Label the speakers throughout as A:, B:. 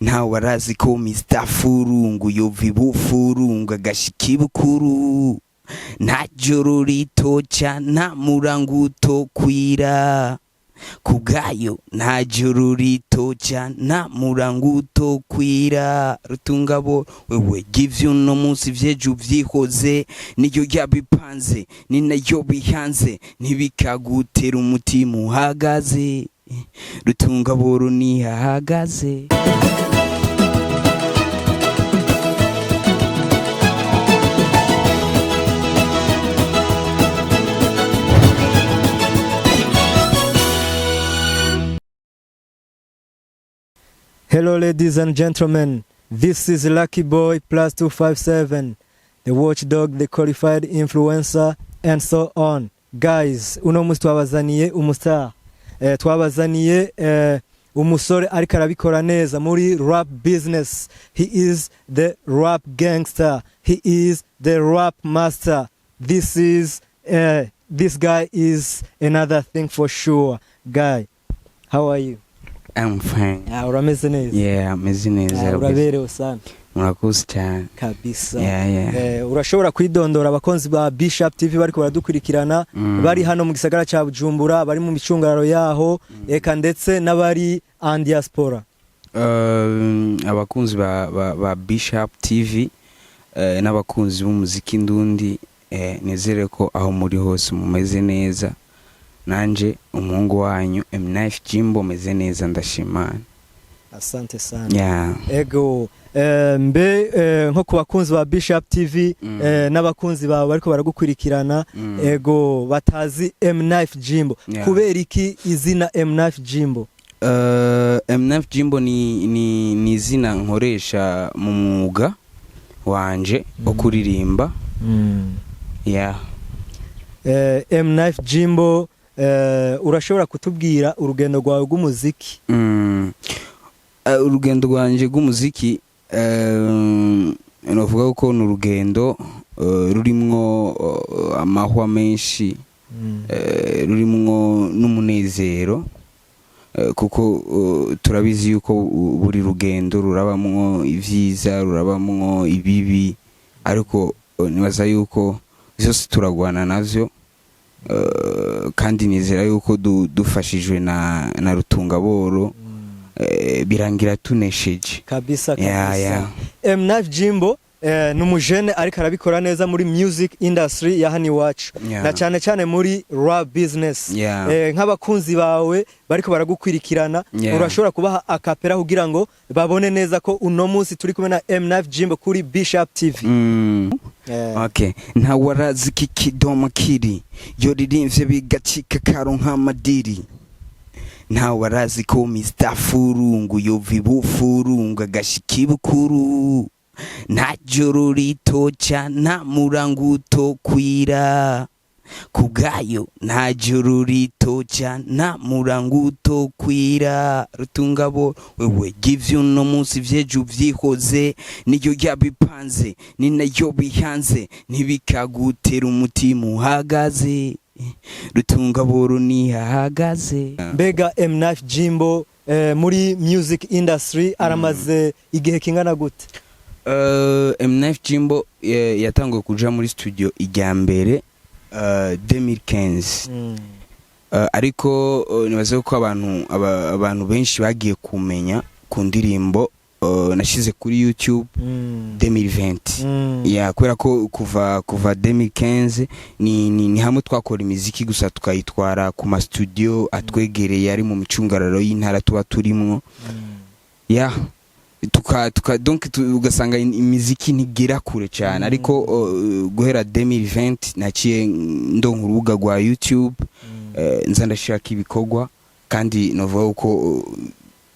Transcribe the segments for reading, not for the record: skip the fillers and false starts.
A: Ntawe arazi ko Mr Furungu yova ibufurungu agashika ibukuru. Nta joro ritoca nta murango utokwira kubwayo, nta joro ritoca nta murango utokwira. Rutungabo wewe, givyo uno munsi vyejo uvyihoze, niyo yabipanze ni nayo bihanze, ntibikagutera umutima uhagaze. Rutungaboro nihahagaze.
B: Hello, ladies and gentlemen. This is Lucky Boy plus 257, the watchdog, the qualified influencer, and so on. Guys, uno musi twabazaniye umustar. Twabazaniye umusore ariko arabikora neza muri rap business. He is the rap gangster. He is the rap master. This guy is another thing for sure. Guy, how are you?
A: I'm fine.
B: Ah, urameze neza.
A: Yeah, ameze neza.
B: Ah, uraberewe sana.
A: Murakoze cyane.
B: Kabisa.
A: Yeah.
B: Urashobora kwidondora abakonzi ba Bishop TV bariko baradukurikirana, bari hano mu gisagara ca Bujumbura, bari mu micungararo yaho, eka ndetse n'abari en diaspora?
A: Abakunzi ba Bishop TV n'abakunzi b'umuziki ndundi, nizere ko aho muri hose mumeze neza. Nanje umuhungu wanyu M9 Jimbo meze neza, ndashimana.
B: Asante sana.
A: Yeah.
B: Ego, mbe nko ku bakunzi ba Bishop TV n'abakunzi bawe bariko baragukurikirana, ego, batazi M9 Jimbo, kubera iki izina M9 Jimbo?
A: M9 Jimbo ni izina nkoresha mu mwuga wanje wo kuririmba. Yeah.
B: M9 Jimbo, urashobora kutubwira urugendo rwawe rw'umuziki?
A: Urugendo rwanje rw'umuziki, novuga ko ni urugendo rurimwo amahwa menshi, rurimwo n'umunezero, kuko turabizi yuko buri rugendo rurabamwo ivyiza, rurabamwo ibibi, ariko nibaza yuko vyose turagwana navyo, kandi nizera yuko dufashijwe na Rutungaboro, birangira tunesheje.
B: Kabisa.
A: Yeah.
B: Kabisa.
A: Yeah.
B: M9 Jimbo ni umujene ariko arabikora neza muri music industry ya hano iwacu, na cyane cyane muri rap business. Nk'abakunzi bawe bariko baragukwirikirana, urashobora kubaha a cappella kugira ngo babone neza ko uno munsi turi kumwe na M9 Jimbo kuri Bishop TV?
A: Okay. Ntawarazi ko ikidoma kiri yoririmbye bigacika karonka amadiri. Ntawarazi ko Mr Furungu yova ibufurungu agashika ibukuru. Nta joro ritoca nta murango utokwira kubwayo, nta joro ritoca nta murango utokwira. Rutungabo wewe, givyo uno munsi vyejo uvyihoze, niyo yabipanze ni nayo bihanze, ntibikagutera umutima uhagaze. Rutungaboro nihahagaze.
B: Mbega M9 Jimbo muri music industry aramaze igihe kingana gute?
A: M9 Jimbo yatanguye kuja muri studio ijya mbere 2015. Ariko nibaze ko abantu benshi bagiye kumenya ku ndirimbo nashize kuri YouTube 2020. Ya, kubera ko kuva 2015 ni hamwe twakora imiziki gusa, tukayitwara ku ma studio atwegereye ari mu micungararo y'intara tuba turimwo. Ya, tuka donc ugasanga imiziki ntigera kure cyane, ariko guhera 2020 naciye ndonka urubuga rwa YouTube, nza ndashaka ibikorwa, kandi novuga ko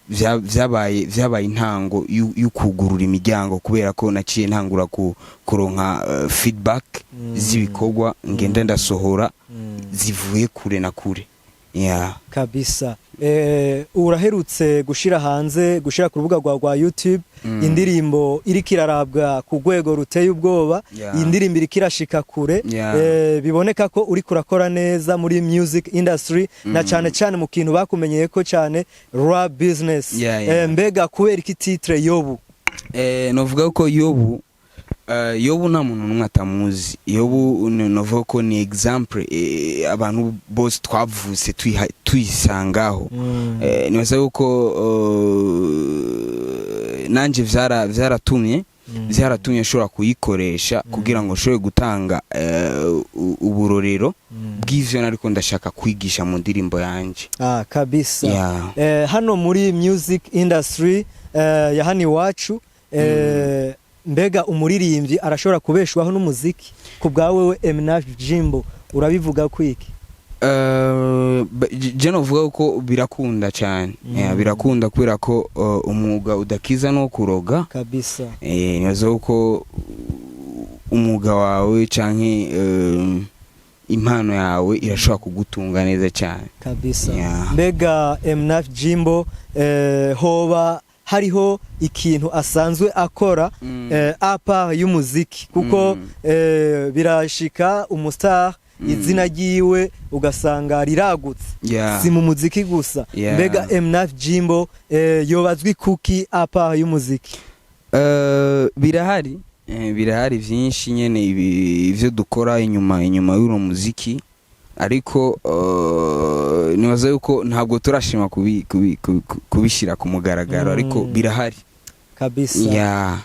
A: vyabaye intango y'ukugurura imiryango, kubera ko naciye ntangura kuronka feedback z'ibikorwa ngenda ndasohora zivuye kure na kure, yeah.
B: Kabisa. Uraherutse gushira hanze, gushira ku rubuga rwa YouTube indirimbo iriko irarabwa ku rwego ruteye ubwoba. Iyi ndirimbo iriko irashika kure. Biboneka ko uriko urakora neza muri music industry na cane cane mu kintu bakumenyeye ko cane, rap business. Mbega kubera iki titre Yobu?
A: Novuga ko Yobu nta muntu n'umwe atamuzi. Yobu novuga ko ni exemple abantu bose twavutse tuyisangaho. Nibaza yuko nanje vyaratumye nshobora kuyikoresha kugira ngo nshobore gutanga uburorero bw'ivyo nariko ndashaka kwigisha mu ndirimbo yanje.
B: Ah, kabisa.
A: Yeah.
B: Hano muri music industry ya hano iwacu, mbega umuririmbyi arashobora kubeshwaho n'umuziki? Ku bwa wewe Eminaf Jimbo, urabivuga kwiki?
A: Je novuga ko birakunda cyane. Yeah, birakunda kubera ko umwuga udakiza no kuroga. Nibaza ko umwuga wawe canke impano yawe irashobora kugutunga neza cyane.
B: Kabisa.
A: Yeah.
B: Mbega Eminaf Jimbo hoba hariho ikintu asanzwe akora à part y'umuziki? Kuko birashika umustar izina ryiwe ugasanga riragutse, si mu muziki gusa. Mbega Eminaf Jimbo yobazwi kuki à part y'umuziki?
A: Birahari vyinshi nyene ivyo dukora inyuma y'uno muziki, ariko nibaza yuko ntabwo turashima kubishyira ku mugaragaro, ariko birahari.
B: Kabisa.
A: Yeah.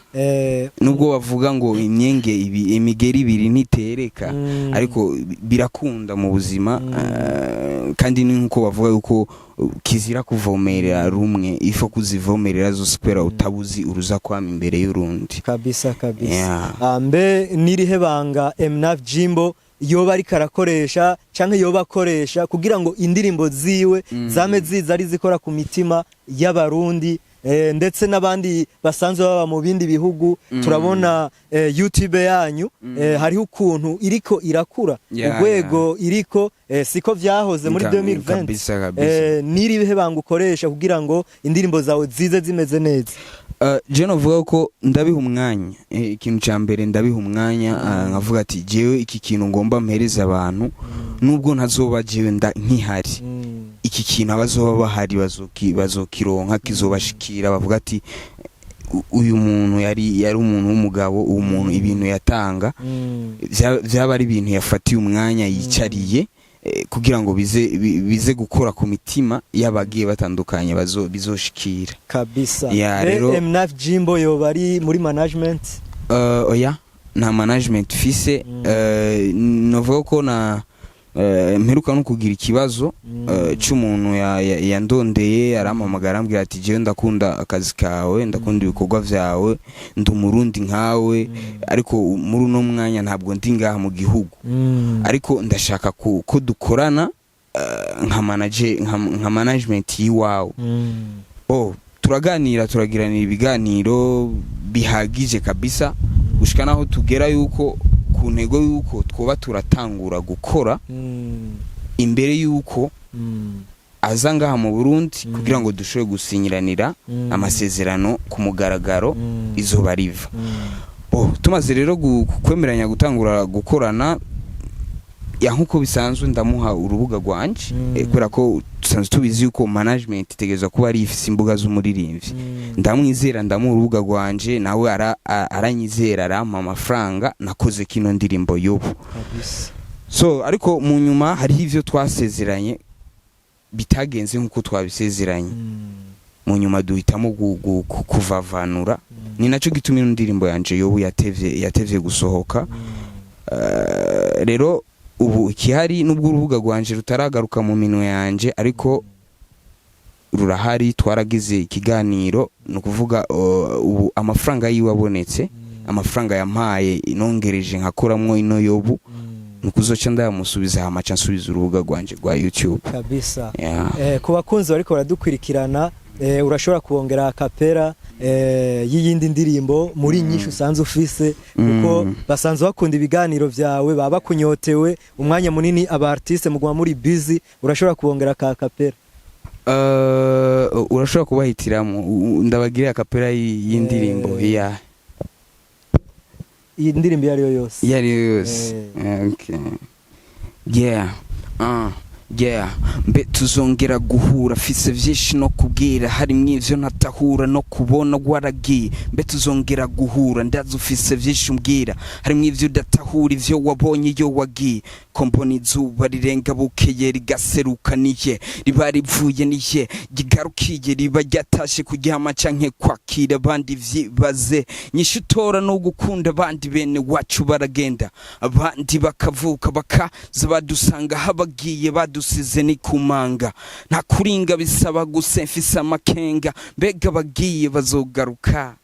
A: Nubwo bavuga ngo imyenge ibi, imigeri ibiri ntitereka, ariko birakunda mu buzima. Kandi ni nkuko bavuga yuko kizira kuvomerera rumwe, ifo kuzivomerera zose, kubera utabuzi uruza kwama imbere y'urundi.
B: Kabisa.
A: Yeah.
B: Ah, mbe nirihe banga Eminaf Jimbo yoba ariko arakoresha canke yoba akoresha kugira ngo indirimbo ziwe zame ziza ari zikora ku mitima y'Abarundi ndetse n'abandi basanzwe baba mu bindi bihugu? Turabona YouTube yanyu hariho ukuntu iriko irakura, urwego iriko siko vyahoze muri 2020.
A: Kabisa.
B: Nirihe banga ukoresha kugira ngo indirimbo zawe zize zimeze neza?
A: Je novuga ko ndabiha umwanya. Ikintu ca mbere ndabiha umwanya, nkavuga ati jewe iki kintu ngomba mpereza abantu, nubwo ntazoba jewe nkihari, iki kintu abazoba bahari bazokironka, kizobashikira, bavuga ati uyu muntu yari umuntu w'umugabo, uwo muntu ibintu yatanga vyaba ari ibintu yafatiye umwanya yicariye kugira ngo bize gukora ku mitima y'abagiye batandukanye bizoshikira.
B: Kabisa.
A: Yeah,
B: Eminaf Jimbo yoba ari muri management?
A: Oya, nta management fise. Novuga ko na mperuka no kugira ikibazo c'umuntu yandondeye, arampamagara, arambwira ati jewe ndakunda akazi kawe, ndakunda ibikorwa vyawe, ndi Umurundi nkawe, ariko muri uno mwanya ntabwo ndi ngaha mu gihugu, ariko ndashaka ko dukorana nka management y'iwawe. Oh, turaganira, turagiranira ibiganiro bihagije kabisa, gushika naho tugera yuko ku ntego yuko twoba turatangura gukora imbere yuko aza ngaha mu Burundi, kugira ngo dushobore gusinyiranira amasezerano ku mugaragaro izuba riva. Oh, tumaze rero kwemeranya gutangura gukorana, ya, nkuko bisanzwe ndamuha urubuga rwanje, kubera ko dusanzwe tubizi yuko management itegerezwa kuba ari ifise imbuga z'umuririmbyi. Ndamwizera, ndamuha urubuga rwanje, nawe aranyizera, arampa amafaranga nakoze kino ndirimbo y'ubu. So ariko mu nyuma hariho ivyo twasezeranye bitagenze nkuko twabisezeranye. Mu nyuma duhitamo kuvavanura. Ni naco gituma ino ndirimbo yanje y'ubu yatevye gusohoka. Rero ubu ikihari, nubwo urubuga rwanje rutaragaruka mu minwe yanje, ariko rurahari, twaragize ikiganiro. Ni ukuvuga ubu amafaranga yiwe abonetse, amafaranga yampaye nongereje nkakoramwo ino yobu, ni ukuzoca ndayamusubiza, hama ca nsubiza urubuga rwanje rwa YouTube.
B: Kabisa.
A: Yeah.
B: Ku bakunzi bariko baradukurikirana, urashobora kubongera a cappella y'iyindi ndirimbo muri nyinshi usanzwe ufise, kuko basanzwe bakunda ibiganiro vyawe, baba bakunyotewe umwanya munini. Aba artiste muguma muri busy, urashobora kubongera ka a cappella?
A: Urashobora kubahitiramo. Ndabagirira a cappella y'indirimbo ya
B: Iyi ndirimbo iyo ari yo yose.
A: Iyo ari yo yose. Okay. Yeah. Yeah, mbe tuzongera guhura? Fise vyinshi no kubwira, harimwo ivyo ntatahura no kubona waragiye. Mbe tuzongera guhura? Ndazi ufise vyinshi umbwira, harimwo ivyo udatahura, ivyo wabonye iyo wagiye. Ko mbona izuba rirenga bukeye rigaseruka, niye riba rivuye, niye rigarukiye, riba ryatashe kuryama canke kwakira abandi? Vyibaze nyinshi utora no gukunda abandi. Bene wacu baragenda, abandi bakavuka, bakaza badusanga aho abagiye badusize ni kumanga. Nta kuringa bisaba gusa mfise amakenga, mbega bagiye bazogaruka?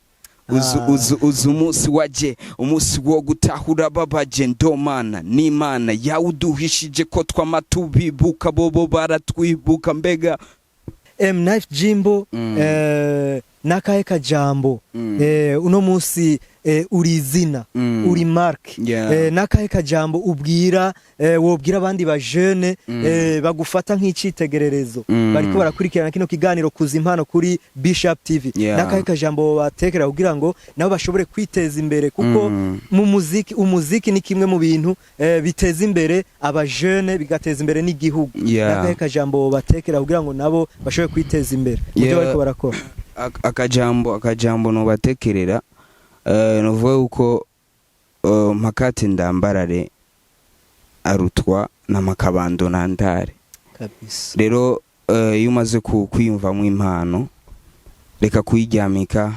A: Uzu uzu umunsi waje, umunsi wo gutahura babaje. Ndomana n'Imana yawe uduhishije ko twama tubibuka, bobo baratwibuka mbega?
B: M Knife Jimbo, nakahe kajambo uno munsi uri izina, uri marque, nakahe kajambo ubwira wobwira abandi ba jeune bagufata nk'icitegererezo, bariko barakurikirana kino kiganiro Kuza Impano kuri Bishop TV? Nakahe kajambo batekera kugira ngo nabo bashobore kwiteza imbere? Kuko mu muziki, umuziki ni kimwe mu bintu biteza imbere aba jeune, bigateza imbere n'igihugu. Nakahe kajambo batekera kugira ngo nabo bashobore kwiteza imbere mu byo bariko barakora?
A: Akajambo nobatekerera, novuga yuko mpakati ndambarare arutwa na makabando nandare. Rero iyo umaze kwiyumvamo impano, reka kuyiryamika,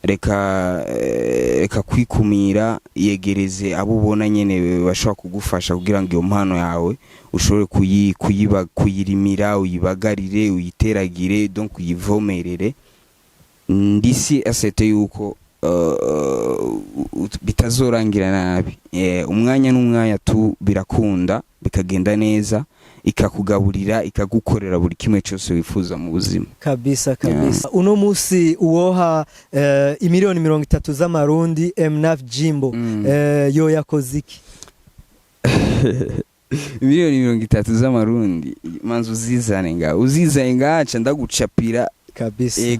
A: reka kwikumira, yegereze abo ubona nyene bashobora kugufasha kugira ngo iyo mpano yawe ushobore kuyirimira, uyibagarire, uyiteragire, donc uyivomerere. Ndisi asete yuko bitazorangira nabi. Umwanya n'umwanya tu birakunda bikagenda neza, ikakugaburira, ikagukorera buri kimwe cyose wifuza mu buzima.
B: Kabisa. Uno musi uwoha imiliyoni 30 z'amarundi M9 Jimbo, yo yakoze iki?
A: Miliyoni 30 z'amarundi, manzi uzizane nga, uzizane nga ca ndagucapira.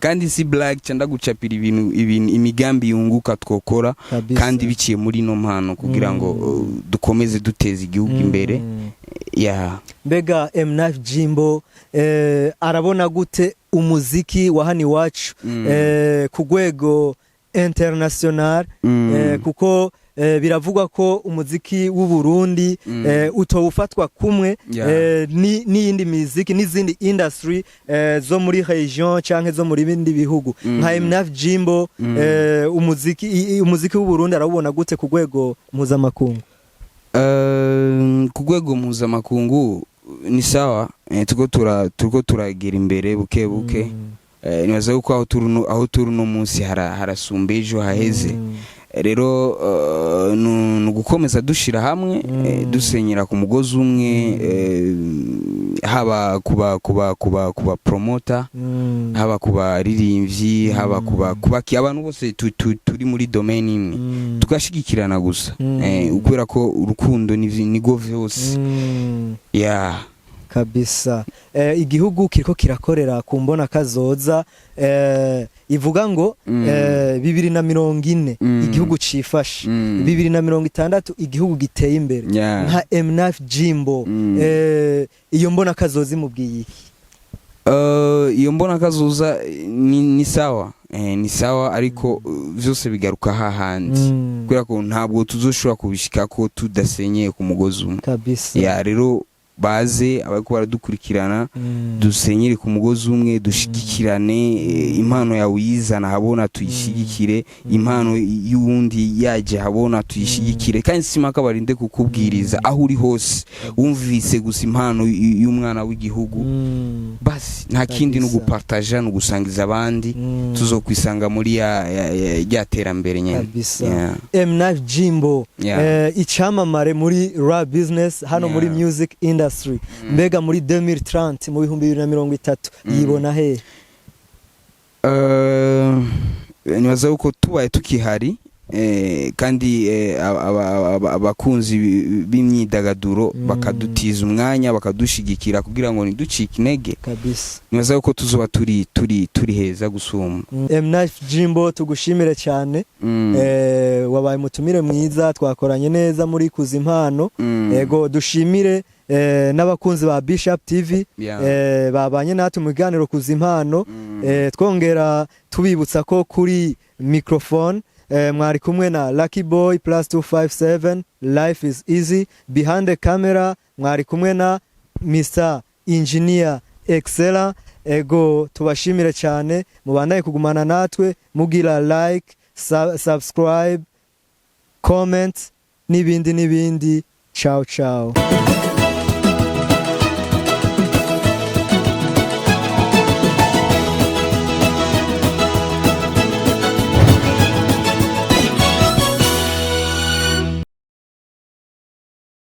A: Kandi si blague, ca ndagucapira ibintu, imigambi yunguka twokora kandi biciye muri ino mpano kugira ngo dukomeze duteza igihugu imbere ya.
B: Mbega M9 Jimbo arabona gute umuziki wa hano iwacu ku rwego international? Kuko biravugwa ko umuziki w'u Burundi utowufatwa kumwe n'iyindi miziki n'izindi industry zo muri region canke zo muri bindi bihugu. Nka M9 Jimbo, umuziki w'u Burundi arawubona gute ku rwego mpuzamakungu?
A: Ku rwego mpuzamakungu ni sawa, turiko turagera imbere buke buke. Nibaza yuko aho turi uno munsi harasumba ejo haheze. Rero ni ugukomeza dushira hamwe, dusenyera ku mugozi umwe, haba kuba promoter, haba ku baririmbyi, haba kuba abantu bose turi muri domaine imwe, tugashigikirana gusa, kubera ko urukundo ni vyose. Yeah.
B: Kabisa. Igihugu kiriko kirakorera ku mbona kazoza ivuga ngo 2040 igihugu cifashe, 2060 igihugu giteye imbere. Nka M9 Jimbo, iyo mbona kazoza imubwiye iki?
A: Iyo mbona kazoza ni sawa, ni sawa, ariko vyose bigaruka hahandi, kubera ko ntabwo tuzoshobora kubishikako tudasenyeye ku mugozi umwe. Ya, rero baze abariko baradukurikirana, dusenyere ku mugozi umwe, dushigikirane. Impano yawe uyizana habona tuyishigikire, impano y'uwundi yaje habona tuyishigikire. Kandi simaka barinde kukubwiriza, aho uri hose wumvise gusa impano y'umwana w'igihugu, basi nta kindi, no gupartaja, no gusangiza abandi, tuzokwisanga muri ya terambere nyene.
B: Kabisa. M9 Jimbo, icamamare muri rap business hano, muri music industry, mbega muri 2030, mu 2030, yibona he?
A: Nibaza yuko tubaye tukihari. Kandi abakunzi b'imyidagaduro bakadutiza umwanya, bakadushigikira kugira ngo ntiducike intege. Nibaza ko tuzoba turi heza gusumba.
B: M9 Jimbo, tugushimire cyane. Wabaye umutumire mwiza, twakoranye neza muri Kuza Impano. Ego, dushimire n'abakunzi ba Bishop TV babanye natwe mu biganiro Kuza Impano. Twongera tubibutsa ko kuri microphone mwari kumwe na Lucky Boy plus 257, life is easy. Behind the camera mwari kumwe na Mr Engineer Excella. Ego, tubashimire cyane, mubandanye kugumana natwe mugira like, subscribe, comment n'ibindi n'ibindi. Ciao ciao.